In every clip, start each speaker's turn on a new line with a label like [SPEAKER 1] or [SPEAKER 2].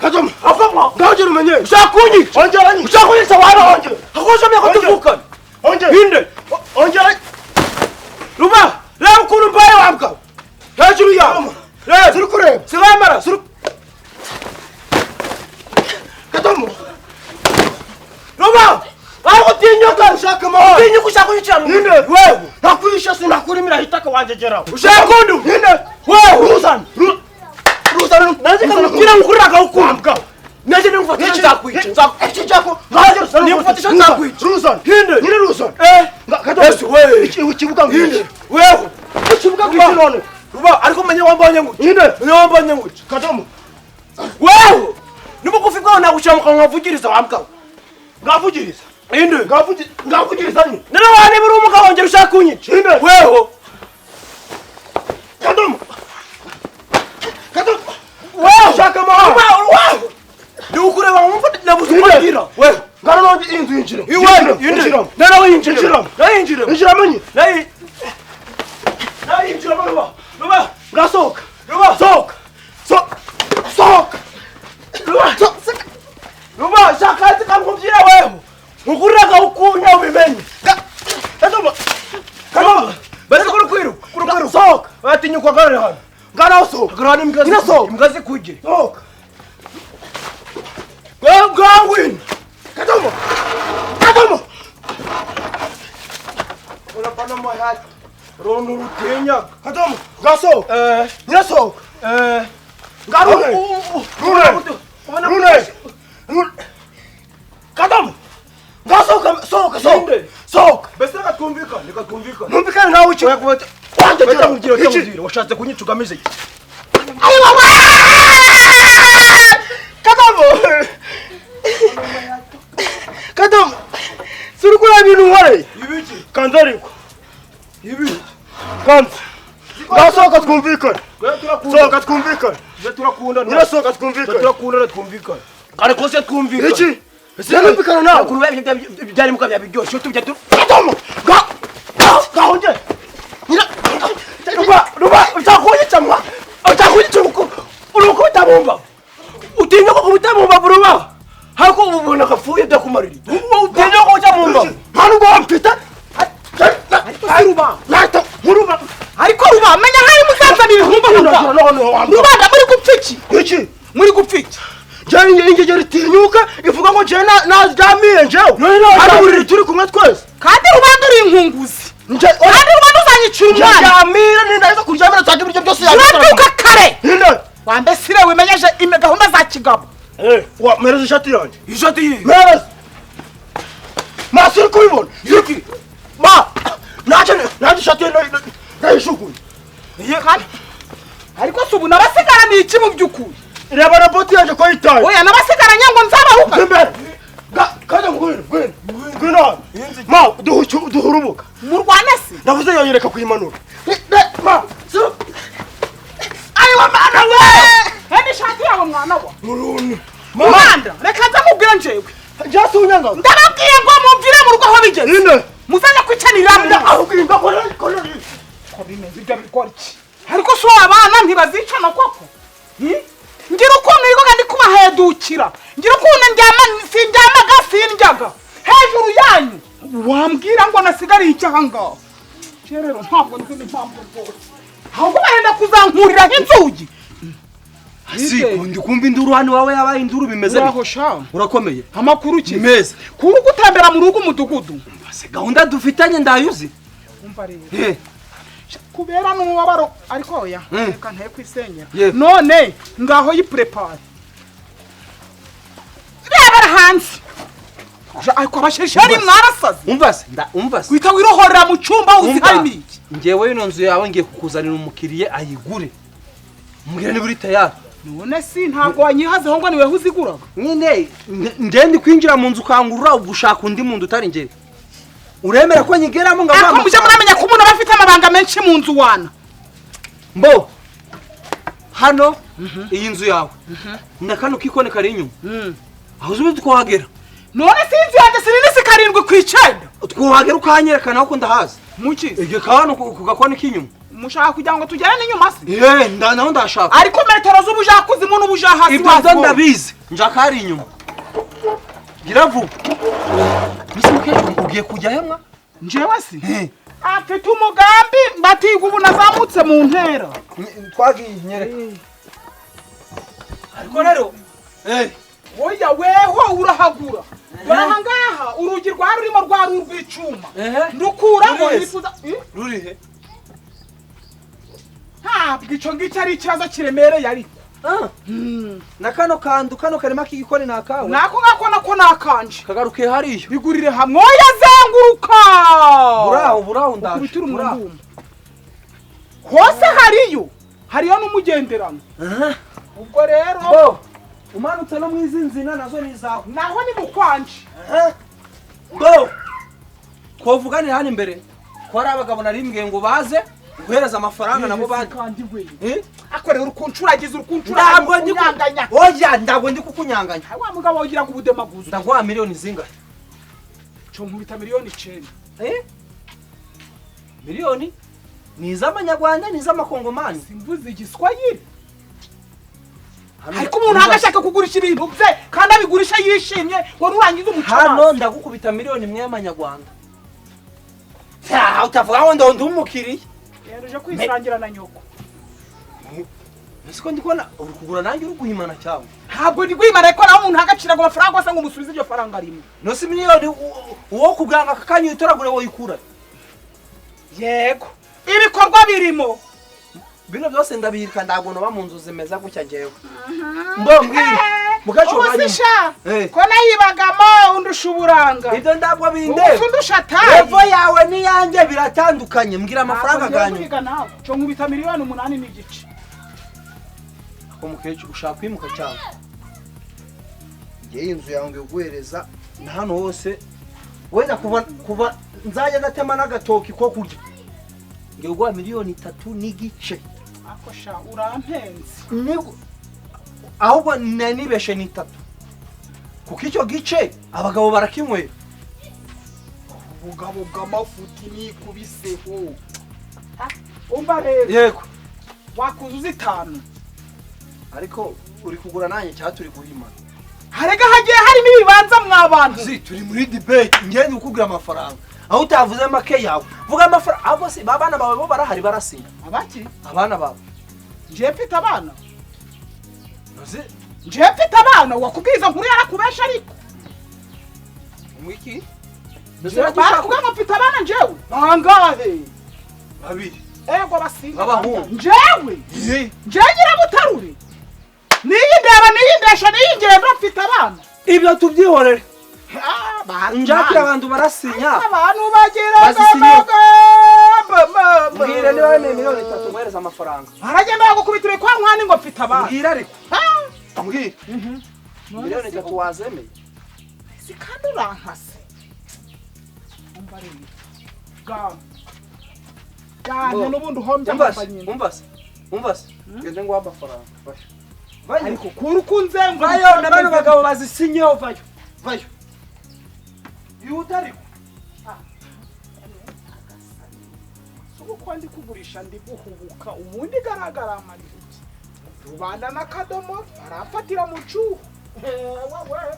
[SPEAKER 1] Kadomo.
[SPEAKER 2] Avamo.
[SPEAKER 1] Ngaho umenye.
[SPEAKER 2] Ushaka kunyica.
[SPEAKER 1] Ongera nyine.
[SPEAKER 2] Ushaka kunyica wana.
[SPEAKER 1] Ongera.
[SPEAKER 2] Hakoje ko
[SPEAKER 1] Ongera.
[SPEAKER 2] tuvukana.
[SPEAKER 1] Ongera.
[SPEAKER 2] Inde.
[SPEAKER 1] Ongera.
[SPEAKER 2] Ruba, reba ukuntu mbaye wambwa. Hejuru yawe. Reba.
[SPEAKER 1] Suri kureba.
[SPEAKER 2] Sigaye amaraso.
[SPEAKER 1] Kadomo.
[SPEAKER 2] Ruba! Ariko utinyuka.
[SPEAKER 1] Ushaka amahoro.
[SPEAKER 2] Utinyuka ushaka kunyicira mu
[SPEAKER 1] Inde.
[SPEAKER 2] Wewe.
[SPEAKER 1] Nakwishe sinakurimira hitaka wanjye geraho.
[SPEAKER 2] Ushaka kundu.
[SPEAKER 1] Inde.
[SPEAKER 2] Wewe.
[SPEAKER 1] Ruzana. Ruzana.
[SPEAKER 2] Nanjye kamubwira ngukuriraga ukunda. Nanjye nigufatisha nzakwica.
[SPEAKER 1] Iki cyako. Ngaho
[SPEAKER 2] Nigufatisha nzakwica.
[SPEAKER 1] Ruzana.
[SPEAKER 2] Inde.
[SPEAKER 1] Nyine ruzana.
[SPEAKER 2] Eh.
[SPEAKER 1] Kadomo.
[SPEAKER 2] Yesu we.
[SPEAKER 1] Ikibuga
[SPEAKER 2] Inde.
[SPEAKER 1] ngiki.
[SPEAKER 2] Wewe.
[SPEAKER 1] Ikibuga ngiki none.
[SPEAKER 2] Ruba, ariko menye wambonye nguca.
[SPEAKER 1] Inde.
[SPEAKER 2] Menye wambonye nguca.
[SPEAKER 1] Kadomo.
[SPEAKER 2] Wewe. Nibugufi bwawe nagushyira mu kanwa wavugiriza wambwa.
[SPEAKER 1] Ngavugiriza.
[SPEAKER 2] Inde.
[SPEAKER 1] Ngavugiriza nyine.
[SPEAKER 2] None wa niba uri umugabo wongera ushaka kunyica.
[SPEAKER 1] Inde.
[SPEAKER 2] Wewe.
[SPEAKER 1] Kadomo. Kadomo.
[SPEAKER 2] Wewe.
[SPEAKER 1] Ushaka amahoro.
[SPEAKER 2] Ruba, wewe. Ndi kukureba nkumva nabuze uko
[SPEAKER 1] Inde.
[SPEAKER 2] ngira. Wewe.
[SPEAKER 1] Ngano nonge inzu yinjira.
[SPEAKER 2] Iwe. Inde.
[SPEAKER 1] Yinjiramo.
[SPEAKER 2] None winjira.
[SPEAKER 1] Yinjiramo.
[SPEAKER 2] Nayinjira.
[SPEAKER 1] Yinjiramo nyine.
[SPEAKER 2] Nayi. Nayinjira Ruba. Ruba.
[SPEAKER 1] Ngasohoka.
[SPEAKER 2] Ruba.
[SPEAKER 1] Sohoka. Sohoka.
[SPEAKER 2] Ruba. Ruba, shaka kamubwira wewe. Nkukuriraga ukunya ubimenye.
[SPEAKER 1] Kadomo.
[SPEAKER 2] Kadomo. Bese kuri kwiruka. Kuri kwiruka.
[SPEAKER 1] Sohoka.
[SPEAKER 2] Batinyuka hagarara hano.
[SPEAKER 1] Ngano sohoka.
[SPEAKER 2] Hagarara hano imbwa
[SPEAKER 1] Nyine sohoka.
[SPEAKER 2] imbwa zikugire.
[SPEAKER 1] Sohoka.
[SPEAKER 2] Ngwino.
[SPEAKER 1] Kadomo. Kadomo.
[SPEAKER 2] Urapana mahati. Rondo rutinyaga.
[SPEAKER 1] Kadomo. Ngasohoka.
[SPEAKER 2] Eh.
[SPEAKER 1] Nyine sohoka.
[SPEAKER 2] Eh.
[SPEAKER 1] Ngarune. Rune. Rune. Rune. Kadomo. Ngasohoka. Sohoka. Sohoka.
[SPEAKER 2] Inde.
[SPEAKER 1] Sohoka.
[SPEAKER 2] Bese reka twumvikane, reka twumvikane.
[SPEAKER 1] Numvikane nawe iki?
[SPEAKER 2] Oya kuba
[SPEAKER 1] Wanjye
[SPEAKER 2] Beta nkubwire,
[SPEAKER 1] Iki.
[SPEAKER 2] nkubwire, washatse kunyica ugamije iki?
[SPEAKER 1] Ayi mama! Kadomo! Kadomo! Suri kureba ibintu nkoreye?
[SPEAKER 2] Ibiki?
[SPEAKER 1] Kanza ariko.
[SPEAKER 2] Ibiki?
[SPEAKER 1] Kanza. Ngasohoka twumvikane.
[SPEAKER 2] Twe turakunda.
[SPEAKER 1] Sohoka twumvikane.
[SPEAKER 2] Twe turakunda.
[SPEAKER 1] Nyine sohoka
[SPEAKER 2] Twe
[SPEAKER 1] twumvikane.
[SPEAKER 2] turakunda twumvikane. Ariko se twumvikane.
[SPEAKER 1] Iki? Sinumvikana nawe.
[SPEAKER 2] Ukuntu byari muka byabiryoshye tujya tu
[SPEAKER 1] Kadomo! Ga! Gaho nge! Nyine!
[SPEAKER 2] Ruba, Ruba, ushaka kunyica mwa? Ushaka kunyica urukubita mu mbavu. Utinya ko kubita mu mbavu Ruba? Hako ubu ubona gapfuye byakumarira. Utinya ko uca mu mbavu.
[SPEAKER 1] Nta nubwo wampita!
[SPEAKER 3] Ariko si Ruba.
[SPEAKER 1] Nahita nkuruba!
[SPEAKER 3] Ariko Ruba, menya nk'aho muzazana ibihumba. Rubanda muri gupfa iki?
[SPEAKER 1] Iki?
[SPEAKER 3] Muri gupfa iki?
[SPEAKER 1] Njyewe ingegera itinyuka ivuga ngo njyewe naryamiye njyewe. Hari uburiri turi kumwe twese.
[SPEAKER 3] Kandi Rubanda uri inkunguzi.
[SPEAKER 1] Njye-
[SPEAKER 3] Kandi Rubanda uzanyicira
[SPEAKER 1] Njye
[SPEAKER 3] umwana.
[SPEAKER 1] ryamira nindaza kuryamira nsanga ibiryo byose
[SPEAKER 3] Urabyuka kare.
[SPEAKER 1] Ninde?
[SPEAKER 3] Wambesire wimenyeje gahunda za kigabo.
[SPEAKER 1] Wa mereza ishati yanjye.
[SPEAKER 2] Ishati yihe?
[SPEAKER 1] Mereza. Ma suri kubibona.
[SPEAKER 2] Iki?
[SPEAKER 1] Ma nanjye nanjye ishati ndayishukuye.
[SPEAKER 3] Kandi ariko si ubu nabasigaraniye iki mu by'ukuri?
[SPEAKER 1] Reba na boti yanjye ko yitaye.
[SPEAKER 3] Oya nabasigaranye ngo nzabaruka.
[SPEAKER 1] Imbere. Kaza ngwino ngwino. Ngwino hano. Ma duha urubuga.
[SPEAKER 3] Murwane se?
[SPEAKER 1] Ndavuze yonyereka kuyimanura. Ma suri. Ayi wa mana we.
[SPEAKER 3] Henda ishati yawe mwana wa.
[SPEAKER 1] Muruni.
[SPEAKER 3] Rubanda, reka nze nkubwire njyewe.
[SPEAKER 1] Njye unyanga.
[SPEAKER 3] Ndababwiye ngo mumvire mu rugo aho bigeze.
[SPEAKER 1] Ninde?
[SPEAKER 3] Muzajya kwicanira mu rugo.
[SPEAKER 1] Ahubwo imba kora kora.
[SPEAKER 3] Ko bimeze ibyo bikora iki? Ariko si abana ntibazicana koko? Ngira ukuntu yigoga ndi kubahedukira. Ngira ukuntu ndyama sindyamaga sindyaga. Hejuru yanyu. Wambwira ngo nasigariye iki aha ngaha? Je rero ntabwo nzi n'impamvu rwose. Ahubwo barenda kuzankuriraho inzugi.
[SPEAKER 4] Siko ndikumva induru hano wawe yabaye induru bimeze bite?
[SPEAKER 3] Uraho sha.
[SPEAKER 4] Urakomeye.
[SPEAKER 3] Amakuru ki?
[SPEAKER 4] Meza.
[SPEAKER 3] Kuri gutembera mu rugo umudugudu.
[SPEAKER 4] Se gahunda dufitanye ndayuzi.
[SPEAKER 3] Umva rero.
[SPEAKER 4] Eh.
[SPEAKER 3] Kubera n'umubabaro ariko oya reka ntaye kwisenyera.
[SPEAKER 4] Yeah.
[SPEAKER 3] None ngaho yiprepare. Reba hanze. Ariko abashesheri mwarasaze.
[SPEAKER 4] Umva se nda umva se.
[SPEAKER 3] Wita wirohorera mu cyumba uzi harimo iki?
[SPEAKER 4] Njyewe ino nzu yawe ngiye kukuzanira umukiriye ayigure. Mbwira niba uri tayari.
[SPEAKER 3] None si ntabwo wanyihazeho ngo niwe uziguraga.
[SPEAKER 4] Nyine nje ndi kwinjira mu nzu ukangurura ugushaka undi muntu utari njye. Uremera ko nyigeramo ngo
[SPEAKER 3] Ariko mujye muramenya ko umuntu aba afite amabanga menshi mu nzu wana.
[SPEAKER 4] Mbo. Hano iyi nzu yawe. Na kano kikone kari inyuma. Aho uzi twahagera.
[SPEAKER 3] None si inzu yanjye sinini si 7 ku 9.
[SPEAKER 4] Twahagera ukanyereka naho ko ndahazi.
[SPEAKER 3] Muki?
[SPEAKER 4] Igihe kano ku gakone k'inyuma.
[SPEAKER 3] Mushaka kugira ngo tujyane n'inyuma se?
[SPEAKER 4] Eh, naho ndashaka.
[SPEAKER 3] Ariko metero z'ubujakuzimu n'ubujahasi
[SPEAKER 4] Ibyo byo ndabizi. Njaka hari inyuma. Gira vuba. Mbese mukecuru ugiye kujya hemwa?
[SPEAKER 3] Njyewe si? Afite umugambi mbatiga ubu nazamutse mu ntera.
[SPEAKER 4] Twagiye nyereka. Ariko rero
[SPEAKER 3] oya weho urahagura. Dore ngaha urugi rwa rurimo rwa rurwicuma. Ndukuramo nifuza.
[SPEAKER 4] Rurihe?
[SPEAKER 3] Ntabwo ico ngicyo ari ikibazo kiremereye ariko.
[SPEAKER 4] Na kano kandu kano karima k'igikoni nakawe.
[SPEAKER 3] Nako ngako nako nakanje.
[SPEAKER 4] Kagaruke hariyo.
[SPEAKER 3] Bigurire hamwe oya zenguruka.
[SPEAKER 4] Buraho buraho ndaje.
[SPEAKER 3] Buraho. Hose hariyo. Hariyo n'umugenderano. Ubwo rero
[SPEAKER 4] umanutse no mwizinzina nazo ni zawe.
[SPEAKER 3] Naho ni mukwanje.
[SPEAKER 4] Bo. Twovuganira hano imbere. Ko ari abagabo narimbwiye ngo baze guhereza amafaranga nabo
[SPEAKER 3] kandi we. Akorera urukuncuragiza urukuncuragiza.
[SPEAKER 4] Ntabwo ndi kunyanganya. Oya ntabwo ndi kukunyanganya.
[SPEAKER 3] Wa mugabo wogira ngo ubudemaguza.
[SPEAKER 4] Ndaguha miliyoni zingahe?
[SPEAKER 3] Cyo nkubita miliyoni 9.
[SPEAKER 4] Miliyoni ni iz'amanyarwanda ni iz'amakongomani.
[SPEAKER 3] Simvuze igiswahili. Ariko umuntu agashaka kugurisha ibintu bye kandi abigurisha yishimye ngo nurangiza umucamanza.
[SPEAKER 4] Hano ndagukubita miliyoni 1 y'amanyarwanda. Ta utavuga ngo ndi umukiriya.
[SPEAKER 3] Yaruje kwisangira na nyoko.
[SPEAKER 4] Ese ndikubona uri kugura nanjye uri guhimana cyangwa?
[SPEAKER 3] Ntabwo ndi guhimana ariko nawe umuntu agacira ngo amafaranga asa ngo umusubize iryo faranga rimwe.
[SPEAKER 4] No si miliyoni uwo kuganga akakanya utoragure woyikura.
[SPEAKER 3] Yego. Ibikorwa birimo.
[SPEAKER 4] Bino byose ndabirika ndagono ba mu nzu zimeza gutya jewe. Mbo mbwira. Mukacho
[SPEAKER 3] ubusisha. Ko nayibagamo undusha uburanga.
[SPEAKER 4] Ibyo ndabwo binde.
[SPEAKER 3] Undusha tayi.
[SPEAKER 4] Evo yawe ni yanjye biratandukanye mbwira amafaranga ganyu.
[SPEAKER 3] Cyo nkubita miliyoni 8 n'igice.
[SPEAKER 4] Ako mukecuru ushaka kwimuka cyane. Ngiye inzu yawe guhereza na hano hose wenda kuba nzajya ndatema n'agatoki ko kurya. Ngiye guha miliyoni 3 n'igice.
[SPEAKER 3] Ako sha urampenze.
[SPEAKER 4] Ahubwo nanibeshe ni 3. Kuko icyo gice abagabo barakinywera.
[SPEAKER 3] Ubugabo bw'amafuti nikubiseho. Umva rero.
[SPEAKER 4] Yego.
[SPEAKER 3] Wakuzuza 5.
[SPEAKER 4] Ariko uri kugura nanjye cya turi guhimana.
[SPEAKER 3] Harega hagiye harimo ibibanza mwabantu.
[SPEAKER 4] Si turi muri debate ngende ukugura amafaranga. Aho utavuze make yawe. Vuga amafaranga ahubwo si babana bawe bo barahari barasinya.
[SPEAKER 3] Abaki?
[SPEAKER 4] Abana bawe.
[SPEAKER 3] Nje mfite abana. Nje mfite abana wakubwiza nkuru yarakubesha ariko.
[SPEAKER 4] Umwiki?
[SPEAKER 3] Bakuga ngo mfite abana njewe. Bangahe?
[SPEAKER 4] Babiri.
[SPEAKER 3] Ego basinga.
[SPEAKER 4] Abahungu.
[SPEAKER 3] Njewe. Nje nyirabutarure. Niyi ndeba niyi ndesha niyi ngendo mfite abana.
[SPEAKER 4] Ibyo tubyihorere. Njakira abantu barasinya.
[SPEAKER 3] Abantu bagira
[SPEAKER 4] mbwira niba wemeye miliyoni 3 nguhereza amafaranga.
[SPEAKER 3] Baragenda bagukubitira kwa nkwani ngo mfite abana.
[SPEAKER 4] Mbwira ariko. Mbwira. Miliyoni 3 wazemeye.
[SPEAKER 3] Si kandi urankase. Umva rero. Gana. Gana n'ubundi uhombye
[SPEAKER 4] amafanyina. Umva se. Umva se. Gende ngo amafaranga. Vayo.
[SPEAKER 3] Ariko kuri ukunzenguruka.
[SPEAKER 4] Vayo na bano bagabo bazisinyeho vayo. Vayo. Yihuta ariko.
[SPEAKER 3] Uko ndi kugurisha ndi guhubuka ubundi garagara amarira. Rubanda n'akadomo arafatira mu cyuho. Wewe.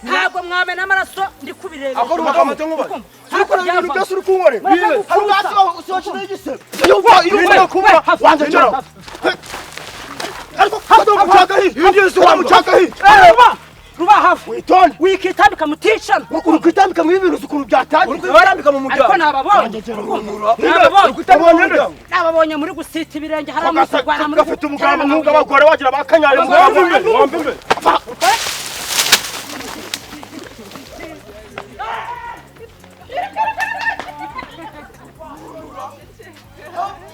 [SPEAKER 5] Ntabwo mwamena amaraso ndi kubireba. Rubahavu
[SPEAKER 1] witonde
[SPEAKER 5] wikitambika muticana
[SPEAKER 1] uri kwitambika mu ibintu ukuntu byatangiye.
[SPEAKER 2] Barambika mu muryango.
[SPEAKER 5] Ariko nababonye, nababonye, nababonye muri gusita ibirenge hariya muri kurwana muri
[SPEAKER 1] Gafite umugambi nk'ubwo abagore wagira bakanyare mu
[SPEAKER 2] Wamva imbere, wamva imbere.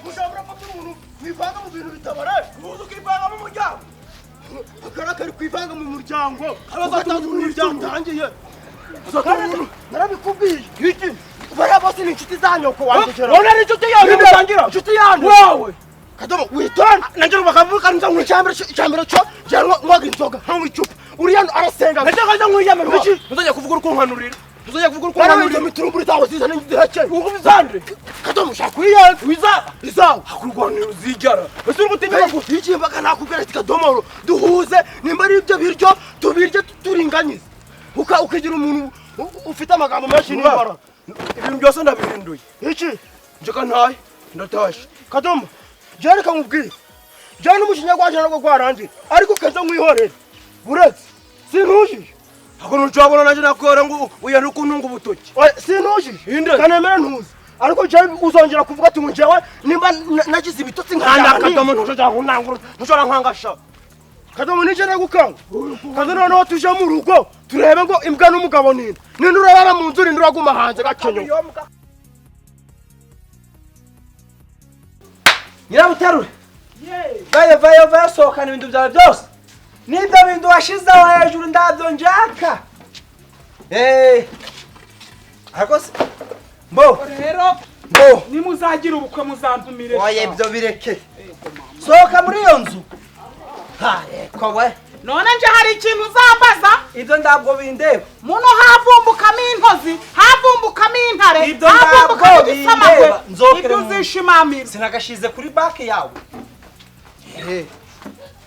[SPEAKER 1] Ushobora gufata umuntu wivanga mu bintu bitabareba,
[SPEAKER 2] uzi ukivanga mu muryango.
[SPEAKER 1] Akara kari kwivanga mu muryango, ugataza ukuntu byatangiye. Narabikubwiye iki? Bariya bose ni inshuti za nyoko wanjye.
[SPEAKER 2] None ari inshuti yawe musangira?
[SPEAKER 1] Inshuti yanjye
[SPEAKER 2] wawe.
[SPEAKER 1] Kadomo, witonde.
[SPEAKER 2] Nanjye bakavuga nza nkwica.
[SPEAKER 1] Icyambere cyo njyanywaga inzoga nkanywa icupa, uriya arasenga.
[SPEAKER 2] Nanjye nkaza nkwiyamira.
[SPEAKER 1] Iki?
[SPEAKER 2] Ntuzajya kuvuga uri kunkanurira, ntuzajya kuvuga uri
[SPEAKER 1] Narabize
[SPEAKER 2] kunkanurira.
[SPEAKER 1] Miturumburi zawe zizana zirakeye.
[SPEAKER 2] Uzande.
[SPEAKER 1] Kadomo, ushaka kuyiyenza
[SPEAKER 2] wiza
[SPEAKER 1] izawe.
[SPEAKER 2] Hakurwanira uzigara ese uri gutinya?
[SPEAKER 1] Iki mbaga nakubwira ati: "Kadomoro, duhuze, nimba ari ibyo biryo tubirye turinganyize." Ukagira umuntu ufite amagambo menshi n'imbaraga.
[SPEAKER 2] Ibintu byose ndabihinduye.
[SPEAKER 1] Iki?
[SPEAKER 2] Njeka ntaye, ndatashe.
[SPEAKER 1] Kadomo, jewe reka nkubwire, jewe n'umujinya gwaje nabwo gwarangira, ariko keza nkwihorere buretse sintujije.
[SPEAKER 2] Ako ntucabona nanjye nakora ngo uyari kuntunga ubutoki.
[SPEAKER 1] Oya, sinujije.
[SPEAKER 2] Inde?
[SPEAKER 1] Kanemera ntuzi, ariko jewe uzongera kuvuga ati ngo jewe nimba nagize ibitotsi
[SPEAKER 2] Nta
[SPEAKER 1] nkaryama.
[SPEAKER 2] Kadomo, ntushobora kunangura, ntushobora nkangasha.
[SPEAKER 1] Kadomo, nije nagukanga kazo. Noneho tuje mu rugo turebe ngo imbwa n'umugabo ninde, ninde urarara mu nzu, ninde uraguma hanze gakenyo.
[SPEAKER 4] Nyirabuterure, vayo, vayo, vayo, sohokana ibintu byawe byose n'ibyo bintu washizeho hejuru, ndabyo njaka. Ariko se mbo
[SPEAKER 3] Rero
[SPEAKER 4] mbo
[SPEAKER 3] nimuzagira ubukwe muzantumire.
[SPEAKER 4] Oya, ibyo bireke, sohoka muri iyo nzu hareko we.
[SPEAKER 3] None nje hari ikintu uzambaza?
[SPEAKER 4] Ibyo ntabwo bindeba.
[SPEAKER 3] Muno havumbukamo intozi, havumbukamo intare,
[SPEAKER 4] Ibyo
[SPEAKER 3] havumbukamo
[SPEAKER 4] ntabwo
[SPEAKER 3] igisamagwe.
[SPEAKER 4] bindeba. Nzokere
[SPEAKER 3] Ibyo
[SPEAKER 4] mu-
[SPEAKER 3] uzishimamira.
[SPEAKER 4] Sinagashize kuri banki yawe.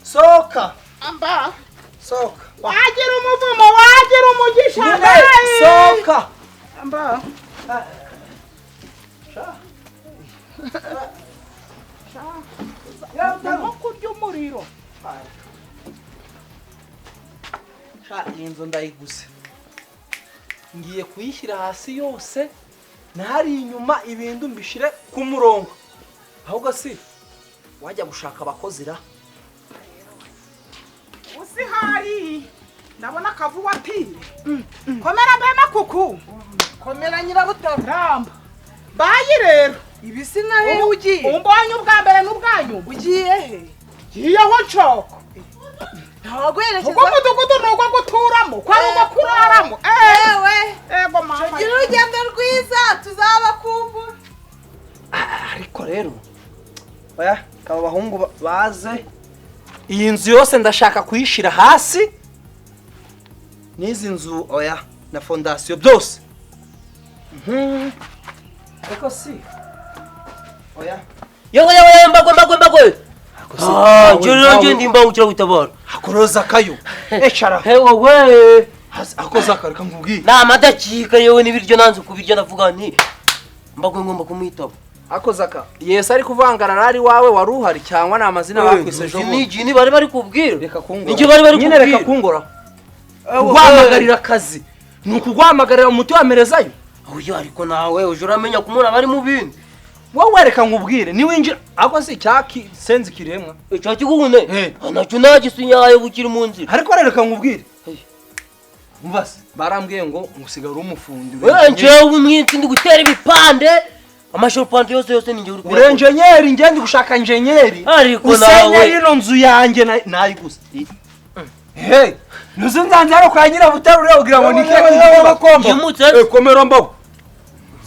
[SPEAKER 4] Sohoka.
[SPEAKER 3] Amba.
[SPEAKER 4] Sohoka.
[SPEAKER 3] Wagira umuvumo, wagira umugisha.
[SPEAKER 4] Nyine.
[SPEAKER 3] Nayi.
[SPEAKER 4] Sohoka.
[SPEAKER 3] Amba. Nko kurya umuriro.
[SPEAKER 4] Sha, iyi nzu ndayiguze, ngiye kuyishyira hasi yose ntari inyuma, ibintu mbishyire ku murongo. Ahubwo si wajya gushaka abakozi ra?
[SPEAKER 3] Usi hari ndabona akavuwatire. Komera mbe makuku.
[SPEAKER 6] Komera Nyirabutare.
[SPEAKER 3] Ramba bayi rero.
[SPEAKER 6] Ibisi na he ugiye?
[SPEAKER 3] Umbonye ubwa mbere n'ubwa nyuma.
[SPEAKER 6] Ugiye he?
[SPEAKER 3] Ngiyeho nshoko.
[SPEAKER 6] Ntawaguherekeza?
[SPEAKER 3] Ubwo mudugudu ni uwo guturamo, ko ari uwo kuraramo? Eh,
[SPEAKER 6] Yewe.
[SPEAKER 3] Ego mama.
[SPEAKER 6] Gira urugendo rwiza, tuzabakumbura.
[SPEAKER 4] Ariko rero oya, aba bahungu baze, iyi nzu yose ndashaka kuyishyira hasi, n'izi nzu oya, na fondasiyo byose. Ariko si oya.
[SPEAKER 7] Yewe yewe, mbagwe mbagwe mbagwe!
[SPEAKER 4] Ariko si-
[SPEAKER 7] Ah, njye rero njye ndi imbangukira gutabara.
[SPEAKER 4] Akoroza kayo ecara.
[SPEAKER 7] Hewe we.
[SPEAKER 4] Akoza akareka nkubwiye.
[SPEAKER 7] Ni amadakika yewe n'ibiryo nanze kubirya, ndavuga nti mbagwe ngomba kumwitaba.
[SPEAKER 4] Akozaka Yesu ari kuvangana ari wawe wari uhari cyangwa ni amazina bakwise ejo bundi?
[SPEAKER 7] Ni jini bari bari kubwira.
[SPEAKER 4] Reka kungora.
[SPEAKER 7] Nijye bari bari
[SPEAKER 4] Nyine reka
[SPEAKER 7] kubwira.
[SPEAKER 4] kungora. Kuguhamagarira akazi ni ukuguhamagarira umuti wamerezayo.
[SPEAKER 7] Oya, ariko nawe uje uramenya ko umuntu aba ari mu bindi.
[SPEAKER 4] Wowe reka nkubwire, niwinjira ako si icyaki senzi kiremwa.
[SPEAKER 7] Icyo kigune.
[SPEAKER 4] Eh.
[SPEAKER 7] Nacyo nagisinyaye bukiri mu nzira.
[SPEAKER 4] Ariko rero reka nkubwire.
[SPEAKER 7] Hey.
[SPEAKER 4] Umva se, barambwiye ngo ngusigara uri umufundi.
[SPEAKER 7] Eh, njyewe mwinshi ndi gutera ibipande. Amasharupante yose yose ni njye uri
[SPEAKER 4] Uri
[SPEAKER 7] kuyakora.
[SPEAKER 4] enjenyeri, njye ndi gushaka enjenyeri.
[SPEAKER 7] Ariko
[SPEAKER 4] Usenya
[SPEAKER 7] nawe.
[SPEAKER 4] ino nzu yanjye nayiguze. Hey, nuzu nzanze hano kwa Nyirabutarure ugira ngo ni keke.
[SPEAKER 7] Yimutse.
[SPEAKER 8] Komera mbago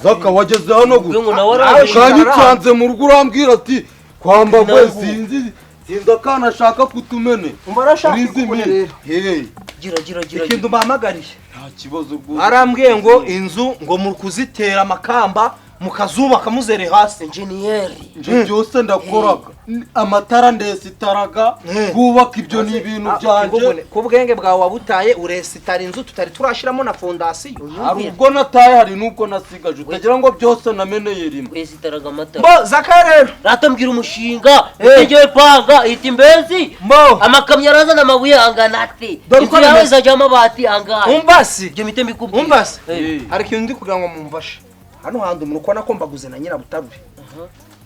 [SPEAKER 8] Zaka, wageze hano
[SPEAKER 7] Ubwo ngo
[SPEAKER 8] gute?
[SPEAKER 7] nawe araje.
[SPEAKER 8] Kanyicanze mu rugo urambwira ati kwambagwe.
[SPEAKER 7] Nawe.
[SPEAKER 8] Sinzi sinzi akana ashaka kutumene.
[SPEAKER 4] Umva arashaka
[SPEAKER 8] Urizi
[SPEAKER 4] ikigune
[SPEAKER 8] mi
[SPEAKER 4] rero.
[SPEAKER 8] Hey.
[SPEAKER 7] Gira gira gira.
[SPEAKER 4] Ikintu bahamagariye.
[SPEAKER 8] Nta kibazo rwose.
[SPEAKER 4] Arambwiye ngo inzu ngo muri kuzitera amakamba mukazubaka muzere hasi.
[SPEAKER 7] Engineer.
[SPEAKER 8] Nje byose ndakoraga. Amatara ndesitaraga, kubaka ibyo ni ibintu byanjye.
[SPEAKER 4] Ku bwenge bwawe wabutaye, uresitara inzu tutari turashiramo na fondasiyo.
[SPEAKER 8] Hari ubwo nataye, hari n'ubwo nasigaje, utagira ngo byose nameneye rimwe.
[SPEAKER 7] Wesitaraga amatara.
[SPEAKER 4] Mbo Zakayo rero,
[SPEAKER 7] rata mbwira umushinga utegeye panga iti mbezi
[SPEAKER 4] mbo
[SPEAKER 7] amakamyo arazana amabuye angana ate,
[SPEAKER 4] Dore uko
[SPEAKER 7] inzu yawe
[SPEAKER 4] bimeze.
[SPEAKER 7] izajyamo amabati angahe?
[SPEAKER 4] Umva si.
[SPEAKER 7] Ibyo mpite mbikubwira.
[SPEAKER 4] Umva si.
[SPEAKER 8] Eh.
[SPEAKER 4] Hari ikintu ndi kugira ngo mumfashe hano hantu, umuntu ukubona ko mbaguze na Nyirabutarure.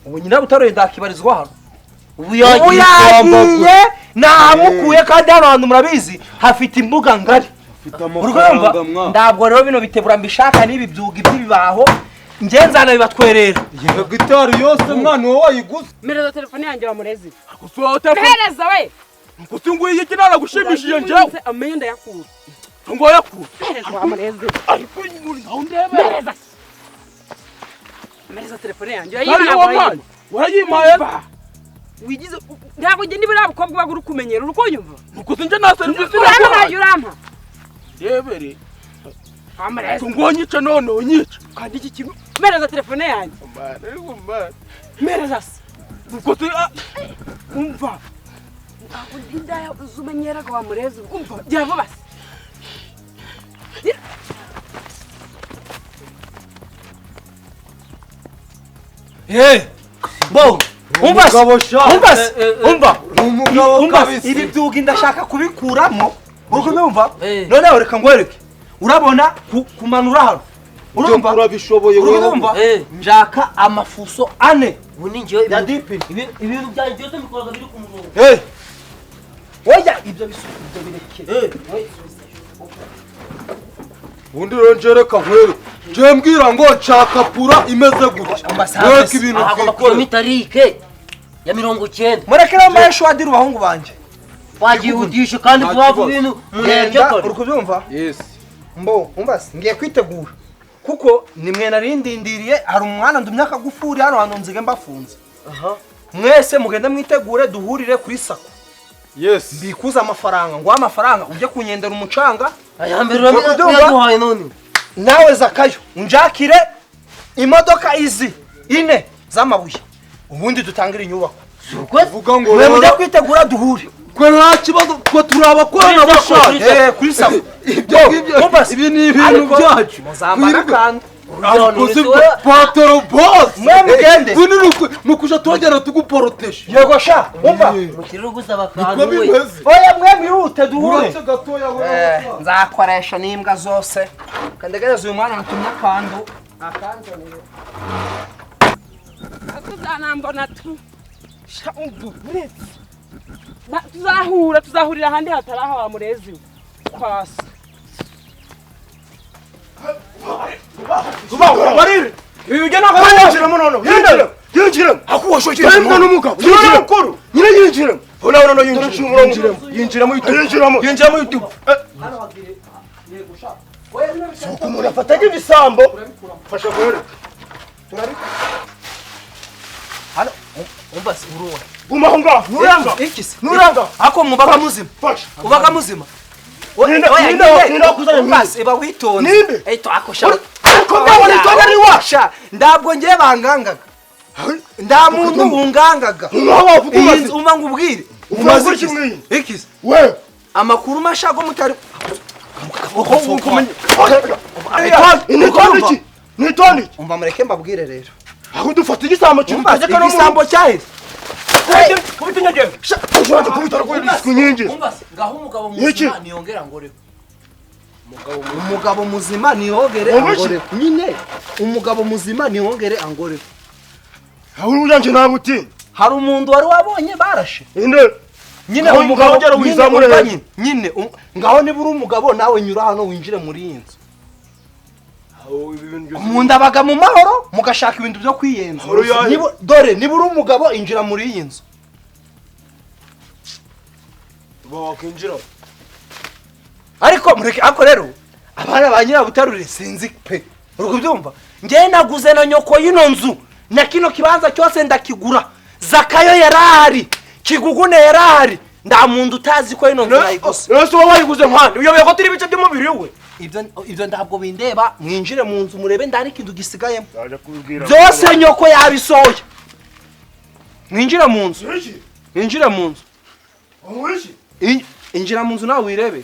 [SPEAKER 4] Ubu Nyirabutarure ndakibarizwa hano.
[SPEAKER 7] Ubu
[SPEAKER 4] Ubu
[SPEAKER 7] yagiye.
[SPEAKER 4] yagiye, namukuye, kandi hano hantu murabizi hafite imbuga ngari.
[SPEAKER 8] Mfite
[SPEAKER 4] Urumva?
[SPEAKER 8] amafaranga mwa.
[SPEAKER 4] Ntabwo rero bino bitebura mbishaka n'ibi byugi by'ibibaho, njye nzana bibatwerera.
[SPEAKER 8] Iyo gitari yose mwana wowe wayiguze.
[SPEAKER 5] Mpereza telefone yanjye wa murezi.
[SPEAKER 2] Gusa telefone.
[SPEAKER 5] Mpereza we.
[SPEAKER 2] Gusa nguye iki naragushimishije njyewe.
[SPEAKER 5] Amenyo ndayakura.
[SPEAKER 2] Ngo yakura.
[SPEAKER 5] Mpereza wa murezi.
[SPEAKER 2] Ariko aho ndebe.
[SPEAKER 5] Mpereza. Mpereza telefone yanjye.
[SPEAKER 2] Ari wampaye. Warayimpaye.
[SPEAKER 5] Wigize ntabwo njye niba uriya bukobwa uba uri kumenyera, uri kunyumva?
[SPEAKER 2] Gusa njye nta serivisi
[SPEAKER 5] Urampa ntayo urampa.
[SPEAKER 2] Ndebere.
[SPEAKER 5] Wa murezi.
[SPEAKER 2] Ngo nyice none unyice.
[SPEAKER 5] Kandi iki kintu, mpereza telefone yanjye. Mpereza se.
[SPEAKER 2] Gusa
[SPEAKER 5] Umva. Ntabwo ndi indaya uzumenyeraga wa murezi. Umva, gira vuba se.
[SPEAKER 4] Bo umva si.
[SPEAKER 8] Umugabo sha.
[SPEAKER 4] Umva si. Umva.
[SPEAKER 8] Ni umugabo
[SPEAKER 4] Umva,
[SPEAKER 8] kabisa.
[SPEAKER 4] ibi byugi ndashaka kubikuramo, uri kubyumva?
[SPEAKER 7] Eh.
[SPEAKER 4] Noneho reka ngwereke, urabona kumanura hano, urumva?
[SPEAKER 8] Ibyo urabishoboye
[SPEAKER 4] Uri
[SPEAKER 8] wowe.
[SPEAKER 4] kubyumva?
[SPEAKER 7] Eh.
[SPEAKER 4] Nshaka amafuso ane
[SPEAKER 7] Ubu ni njyewe
[SPEAKER 4] ya
[SPEAKER 7] ibintu-
[SPEAKER 4] dipini.
[SPEAKER 7] Ibintu byanjye byose mbikoraga biri ku murongo.
[SPEAKER 4] Eh. Oya, ibyo bisuku ibyo birekere.
[SPEAKER 8] Ubundi rero njye reka nkwereke, njye mbwira ngo nshaka pura imeze gutya.
[SPEAKER 4] Amasaha
[SPEAKER 8] Wereke
[SPEAKER 4] se.
[SPEAKER 8] ibintu
[SPEAKER 7] Aha hagomba
[SPEAKER 8] twikorera.
[SPEAKER 7] kujyamo itarike ya 90.
[SPEAKER 4] Mureke rero mbaye shwadira bahungu banjye.
[SPEAKER 7] Wagihutisha kandi
[SPEAKER 8] Nta
[SPEAKER 7] vuba vuba
[SPEAKER 8] kibazo.
[SPEAKER 7] ibintu umuntu
[SPEAKER 4] Genda.
[SPEAKER 7] yarya kare.
[SPEAKER 4] Uri kubyumva?
[SPEAKER 8] Yes.
[SPEAKER 4] Mbo umva se, ngiye kwitegura kuko nimwe narindindiriye. Hari umwana ndumye akagufuri hano hantu nzige mbafunze. Mwese mugende mwitegure, duhurire kuri sako.
[SPEAKER 8] Yes.
[SPEAKER 4] Mbikuze amafaranga, nguhe amafaranga ujye kunyendera umucanga.
[SPEAKER 7] Aya mbere
[SPEAKER 4] Uri kubyumva?
[SPEAKER 7] urayaduhaye none.
[SPEAKER 4] Nawe Zakayo, unjakire imodoka izi ine z'amabuye, ubundi dutangire inyubako.
[SPEAKER 8] Uvuga ngo
[SPEAKER 4] Mwe mujye
[SPEAKER 8] rero
[SPEAKER 4] kwitegura, duhure.
[SPEAKER 8] Twe nta kibazo, twe turi abakoranabushake.
[SPEAKER 4] Eh, kuri sako.
[SPEAKER 8] Ibyo ngibyo,
[SPEAKER 4] Umva se.
[SPEAKER 8] ibi ni ibintu
[SPEAKER 4] Ariko
[SPEAKER 8] byacu.
[SPEAKER 4] muzambara akantu.
[SPEAKER 8] Abakozi patoro boss.
[SPEAKER 4] Mwe mugende.
[SPEAKER 8] Ubu ni ukuja tuhagera tuguporoteje.
[SPEAKER 4] Yego sha, umva.
[SPEAKER 7] Umukire uri gusaba
[SPEAKER 8] Niko
[SPEAKER 7] akantu we.
[SPEAKER 8] bimeze.
[SPEAKER 4] Oya, mwe mwihute duhure.
[SPEAKER 8] Uretse gatoya
[SPEAKER 4] Eh,
[SPEAKER 8] wewe.
[SPEAKER 4] nzakoresha n'imbwa zose. Kandegereza uyu mwana natumye akantu akanzanire.
[SPEAKER 5] Tuzanambona tu. Sha umva uretse. Tuzahura, tuzahurira ahandi hatari aho wa murezi we. Kwasa.
[SPEAKER 1] Barire.
[SPEAKER 2] Ibi bijya ntabwo ari
[SPEAKER 1] Yinjiramo noneho. Yinjiramo. Yinjiramo.
[SPEAKER 2] Hakuwashoje.
[SPEAKER 1] Yinjiramo n'umugabo. Yinjiramo mukuru. Nyine yinjiramo.
[SPEAKER 2] Ona ona ona, yinjiramo. Yinjiramo. Yinjiramo YouTube.
[SPEAKER 1] Yinjiramo.
[SPEAKER 2] Yinjiramo YouTube.
[SPEAKER 1] Suko umuntu afataga ibisambo. Fasha nkwereke.
[SPEAKER 4] Hano umva se, urubona?
[SPEAKER 1] Guma aho ngaho. Nuranga.
[SPEAKER 4] Iki se?
[SPEAKER 1] Nuranga.
[SPEAKER 4] Ako mubaga muzima.
[SPEAKER 1] Fasha.
[SPEAKER 4] Ubaga muzima.
[SPEAKER 1] Ninde-
[SPEAKER 4] Oya,
[SPEAKER 1] ninde-
[SPEAKER 4] nyine,
[SPEAKER 1] ninde wakuzanye
[SPEAKER 4] umva
[SPEAKER 1] mwinshi?
[SPEAKER 4] se, iba witonze.
[SPEAKER 1] Ninde?
[SPEAKER 4] Eh, to ako sha.
[SPEAKER 1] Ariko mbabona itonde ni wacu.
[SPEAKER 4] Sha, ntabwo ngiye bangangaga. Nta muntu wungangaga.
[SPEAKER 1] Nkaho wavuga
[SPEAKER 4] Iyi
[SPEAKER 1] umaze.
[SPEAKER 4] nzu, umva ngubwire.
[SPEAKER 1] Umaze
[SPEAKER 4] Umaze
[SPEAKER 1] iki mw'iyi?
[SPEAKER 4] iki se?
[SPEAKER 1] We.
[SPEAKER 4] Amakuru masha go mutari.
[SPEAKER 1] Ni iki? Ni itonde iki?
[SPEAKER 4] Umva, mureke mbabwire rero.
[SPEAKER 1] Aho dufata igisambo
[SPEAKER 4] Umva,
[SPEAKER 1] kidutegeka no mu
[SPEAKER 4] igisambo cyahise.
[SPEAKER 2] Kubita inyegera.
[SPEAKER 1] Ushobora kubita rwose isuku nyinshi.
[SPEAKER 4] Umva se, ngaho umugabo
[SPEAKER 1] Iki?
[SPEAKER 4] muzima niyongera ngoreho. Umugabo muzima niyongere
[SPEAKER 1] Umva iki?
[SPEAKER 4] angoreho. Nyine umugabo muzima niyongere angoreho.
[SPEAKER 1] Aho uryanjye ntabwo utinya.
[SPEAKER 4] Hari umuntu wari wabonye barashe.
[SPEAKER 1] Inde.
[SPEAKER 4] Nyine
[SPEAKER 1] Aho umugabo ugera
[SPEAKER 4] nyine
[SPEAKER 1] wizamure
[SPEAKER 4] umva
[SPEAKER 1] hejuru.
[SPEAKER 4] nyine, nyine ngaho niba uri umugabo nawe nyura hano winjire muri iyi nzu. Umuntu abaga mu mahoro, mugashaka ibintu byo kwiyenza.
[SPEAKER 1] Mahoro yahe?
[SPEAKER 4] Dore niba uri umugabo injira muri iyi nzu.
[SPEAKER 1] Wakwinjira.
[SPEAKER 4] Ariko mureke, ariko rero abana ba Nyirabutarure sinzi pe, uri kubyumva? Njyewe naguze na nyoko y'ino nzu na kino kibanza cyose ndakigura. Zakayo yarahari, Kigugune yarahari, nta muntu utazi ko ino nzu nayiguze.
[SPEAKER 2] Rero wowe wayiguze nkande. Uyobewe ko turi ibice by'umubiri we.
[SPEAKER 4] Ibyo ntabwo bindeba, mwinjire mu nzu murebe ndari ikintu gisigayemo.
[SPEAKER 1] Ndaje kubibwira.
[SPEAKER 4] Byose nyoko yabisohoye. Mwinjira mu nzu. Mwinjira mu nzu. Injira mu nzu nawe wirebe.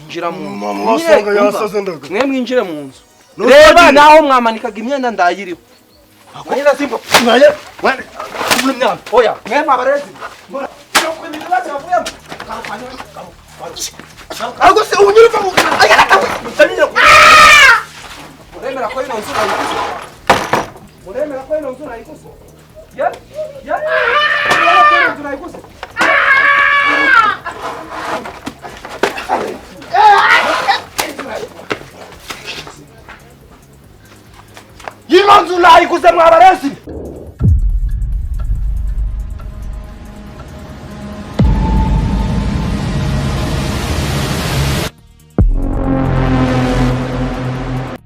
[SPEAKER 4] Injira mu nzu.
[SPEAKER 1] Mama wasanga yasaze ndaga.
[SPEAKER 4] Mwe mwinjire mu nzu. Reba naho mwamanikaga imyenda ndayiriho. Mwanyira simba.
[SPEAKER 1] Mwaye.
[SPEAKER 4] Mwana. Oya, mwe mwabarezi.
[SPEAKER 1] Ariko se ubu nyine upfa
[SPEAKER 4] Muremera ko ino nzu nayiguze. Muremera ko ino nzu nayiguze. Ya? Ya? Muremera ko ino nzu nayiguze.
[SPEAKER 1] Ino nzu nayiguze mwabarezi.